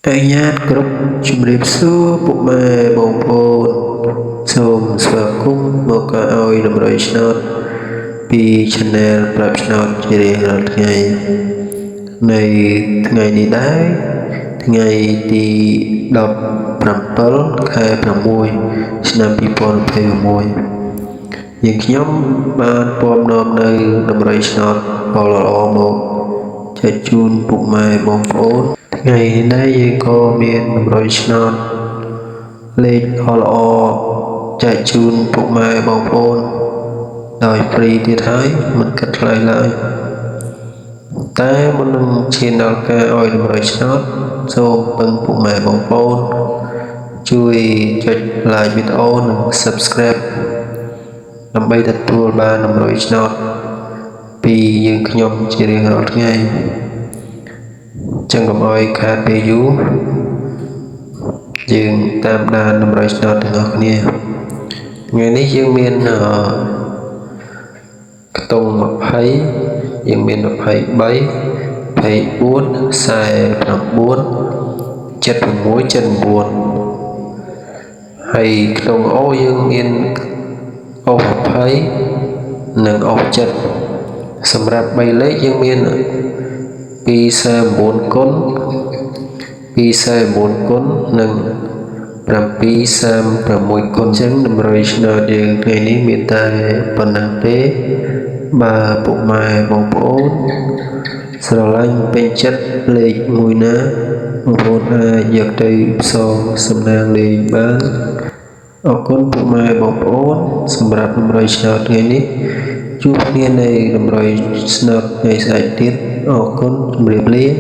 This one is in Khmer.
អនុញ្ញាតគ្រប់ជំរាបសួរពុកម៉ែបងប្អូនសូមស្វាគមន៍មកការឲ្យតម្រុយឆ្នោតពី Channel ប្រាប់ឆ្នោតជារៀងរាល់ថ្ងៃនៅថ្ងៃនេះដែរថ្ងៃទី17ខែ6ឆ្នាំ2026យើងខ្ញុំបានពំនាំនៅតម្រុយឆ្នោតល្អៗមកចែកជូនពុកម៉ែបងប្អូនថ្ងៃនេះយើងក៏មានតម្រុយឆ្នោតលេខល្អៗចែកជូនពុកម៉ែបងប្អូនដោយ free ទៀតហើយមិនគិតថ្លៃឡើយតែមុននឹងឈានដល់ការឲ្យតម្រុយឆ្នោតសូមពឹងពុកម៉ែបងប្អូនជួយចុច like វីដេអូនិង Subscribe ដើម្បីទទួលបានតម្រុយឆ្នោតពីយើងខ្ញុំជារៀងរាល់ថ្ងៃចឹងកុំឲ្យខាតពេលយូរយើងតាមដានតម្រុយឆ្នោតទាំងអស់គ្នាថ្ងៃនេះយើងមានអឺខ្ទង់20យើងមាន23 24 49 76 79ហើយខ្ទង់អូយើងមានអូ20និងអូ7សម្រាប់3លេខយើងមាន249គុណ249គុណនិង736គុណចឹងតម្រុយឆ្នោតយើងថ្ងៃនេះមានតែប៉ុណ្ណឹងទេបើពុកម៉ែបងប្អូនស្រឡាញ់ពេញចិត្តលេខមួយណាបងប្អូនអាចយកទៅផ្សងសំណាងលេងបានអរគុណពុកម៉ែបងប្អូនសម្រាប់តម្រុយឆ្នោតថ្ងៃនេះជួបគ្នានៅតម្រុយឆ្នោតថ្ងៃស្អែកទៀតអរគុណជម្រាបលា។